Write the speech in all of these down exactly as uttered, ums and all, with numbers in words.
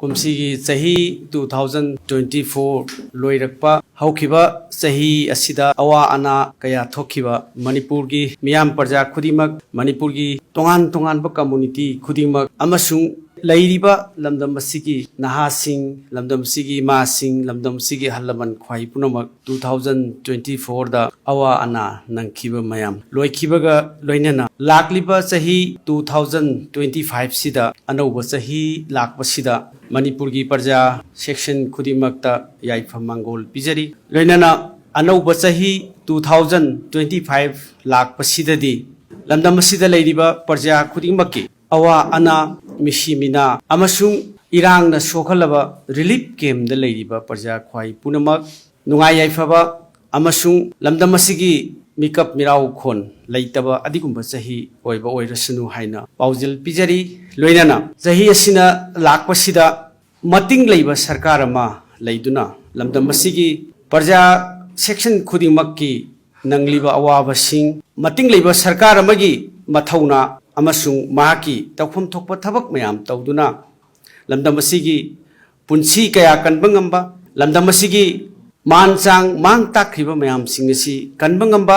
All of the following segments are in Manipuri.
ꯀꯨꯝꯁꯤꯒꯤ ꯆꯍꯤ two thousand twenty four ꯂꯣꯏꯔꯛꯄ ꯍꯧꯈꯤꯕ ꯆꯍꯤ ꯑꯁꯤꯗ ꯑꯋꯥ ꯑꯅꯥ ꯀꯌꯥ ꯊꯣꯛꯈꯤꯕ ꯃꯅꯤꯄꯨꯔꯒꯤ ꯃꯤꯌꯥꯝ ꯄ꯭ꯔꯖꯥ ꯈꯨꯗꯤꯡꯃꯛ, ꯃꯅꯤꯄꯨꯔꯒꯤ ꯇꯣꯉꯥꯟ ꯇꯣꯉꯥꯟꯕ community ꯈꯨꯗꯤꯡꯃꯛ ꯑꯃꯁꯨꯡ ꯂꯩꯔꯤꯕ ꯂꯝꯗꯝ ꯑꯁꯤꯒꯤ ꯅꯍꯥꯁꯤꯡ, ꯂꯝꯗꯝ ꯑꯁꯤꯒꯤ ꯏꯃꯥꯁꯤꯡ, ꯂꯝꯗꯝ ꯑꯁꯤꯒꯤ ꯑꯍꯜ ꯂꯃꯟ ꯈ꯭ꯋꯥꯏ ꯄꯨꯝꯅꯃꯛ two thousand twenty fourꯗ ꯑꯋꯥ ꯑꯅꯥ ꯅꯪꯈꯤꯕ ꯃꯌꯥꯝ ꯂꯣꯏꯈꯤꯕꯒ ꯂꯣꯏꯅꯅ ꯂꯥꯛꯂꯤꯕ ꯆꯍꯤ two thousand twenty fiveꯁꯤꯗ, ꯑꯅꯧꯕ ꯆꯍꯤ ꯂꯥꯛꯄꯁꯤꯗ ꯃꯅꯤꯄꯨꯔꯒꯤ ꯄ꯭ꯔꯖꯥ section ꯈꯨꯗꯤꯡꯃꯛꯇ ꯌꯥꯏꯐ ꯃꯪꯒꯣꯜ ꯄꯤꯖꯔꯤ꯫ ꯂꯣꯏꯅꯅ ꯑꯅꯧꯕ ꯆꯍꯤ two thousand twenty five ꯂꯥꯛꯄꯁꯤꯗꯗꯤ ꯂꯝꯗꯝ ꯑꯁꯤꯗ ꯂꯩꯔꯤꯕ ꯄ꯭ꯔꯖꯥ ꯈꯨꯗꯤꯡꯃꯛꯀꯤ ꯑꯋꯥ ꯑꯅꯥ, ꯃꯤꯁꯤ ꯃꯤꯅꯥ ꯑꯃꯁꯨꯡ ꯏꯔꯥꯡꯅ ꯁꯣꯛꯍꯜꯂꯕ relief campꯗ ꯂꯩꯔꯤꯕ ꯄ꯭ꯔꯖꯥ ꯈ꯭ꯋꯥꯏ ꯄꯨꯝꯅꯃꯛ ꯅꯨꯡꯉꯥꯏ ꯌꯥꯏꯐꯕ ꯑꯃꯁꯨꯡ ꯂꯝꯗꯝ ꯑꯁꯤꯒꯤ ꯃꯤꯀꯞ ꯃꯤꯔꯥꯎꯈꯣꯟ ꯂꯩꯇꯕ ꯑꯗꯨꯒꯨꯝꯕ ꯆꯍꯤ ꯑꯣꯏꯕ ꯑꯣꯏꯔꯁꯅꯨ ꯍꯥꯏꯅ ꯄꯥꯎꯖꯦꯜ ꯄꯤꯖꯔꯤ꯫ ꯂꯣꯏꯅꯅ ꯆꯍꯤ ꯑꯁꯤꯅ ꯂꯥꯛꯄꯁꯤꯗ ꯃꯇꯤꯡ ꯂꯩꯕ ꯁꯔꯀꯥꯔ ꯑꯃ ꯂꯩꯗꯨꯅ ꯂꯝꯗꯝ ꯑꯁꯤꯒꯤ ꯄ꯭ꯔꯖꯥ section ꯈꯨꯗꯤꯡꯃꯛꯀꯤ ꯅꯪꯂꯤꯕ ꯑꯋꯥꯕꯁꯤꯡ, ꯃꯇꯤꯡ ꯂꯩꯕ ꯁꯔꯀꯥꯔ ꯑꯃꯒꯤ ꯃꯊꯧꯅꯥ ꯑꯃꯁꯨꯡ ꯃꯍꯥꯛꯀꯤ ꯇꯧꯐꯝ ꯊꯣꯛꯄ ꯊꯕꯛ ꯃꯌꯥꯝ ꯇꯧꯗꯨꯅ ꯂꯝꯗꯝ ꯑꯁꯤꯒꯤ ꯄꯨꯟꯁꯤ ꯀꯌꯥ ꯀꯟꯕ ꯉꯝꯕ, ꯂꯝꯗꯝ ꯑꯁꯤꯒꯤ ꯃꯥꯟ ꯆꯥꯡ ꯃꯥꯡ ꯇꯥꯛꯈ꯭ꯔꯤꯕ ꯃꯌꯥꯝꯁꯤꯡ ꯑꯁꯤ ꯀꯟꯕ ꯉꯝꯕ,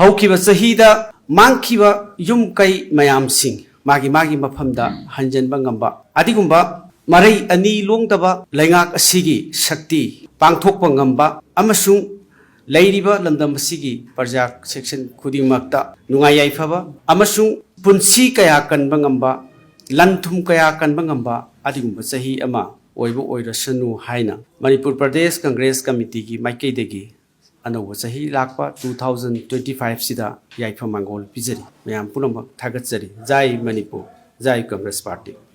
ꯍꯧꯈꯤꯕ ꯆꯍꯤꯗ ꯃꯥꯡꯈꯤꯕ ꯌꯨꯝ ꯀꯩ ꯃꯌꯥꯝꯁꯤꯡ ꯃꯥꯒꯤ ꯃꯥꯒꯤ ꯃꯐꯝꯗ ꯍꯟꯖꯤꯟꯕ ꯉꯝꯕ, ꯑꯗꯨꯒꯨꯝꯕ ꯃꯔꯩ ꯑꯅꯤ ꯂꯣꯡꯗꯕ ꯂꯩꯉꯥꯛ ꯑꯁꯤꯒꯤ ꯁꯛꯇꯤ ꯄꯥꯡꯊꯣꯛꯄ ꯉꯝꯕ ꯑꯃꯁꯨꯡ ꯂꯩꯔꯤꯕ ꯂꯝꯗꯝ ꯑꯁꯤꯒꯤ ꯄ꯭ꯔꯖꯥ section ꯈꯨꯗꯤꯡꯃꯛꯇ ꯅꯨꯡꯉꯥꯏ ꯌꯥꯏꯐꯕ ꯑꯃꯁꯨꯡ ꯄꯨꯟꯁꯤ ꯀꯌꯥ ꯀꯟꯕ ꯉꯝꯕ, ꯂꯟ ꯊꯨꯝ ꯀꯌꯥ ꯀꯟꯕ ꯉꯝꯕ ꯑꯗꯨꯒꯨꯝꯕ ꯆꯍꯤ ꯑꯃ ꯑꯣꯏꯕ ꯑꯣꯏꯔꯁꯅꯨ ꯍꯥꯏꯅ ꯃꯅꯤꯄꯨꯔ ꯄ꯭ꯔꯗꯦꯁ ꯀꯪꯒ꯭ꯔꯦꯁ ꯀꯃꯤꯇꯤꯒꯤ ꯃꯥꯏꯀꯩꯗꯒꯤ ꯑꯅꯧꯕ ꯆꯍꯤ ꯂꯥꯛꯄ two thousand twenty fiveꯁꯤꯗ ꯌꯥꯏꯐ ꯃꯪꯒꯣꯜ ꯄꯤꯖꯔꯤ꯫ ꯃꯌꯥꯝ ꯄꯨꯝꯅꯃꯛ ꯊꯥꯒꯠꯆꯔꯤ꯫ ꯖꯥꯏ ꯃꯅꯤꯄꯨꯔ, ꯖꯥꯏ ꯀꯪꯒ꯭ꯔꯦꯁ ꯄꯥꯔꯇꯤ꯫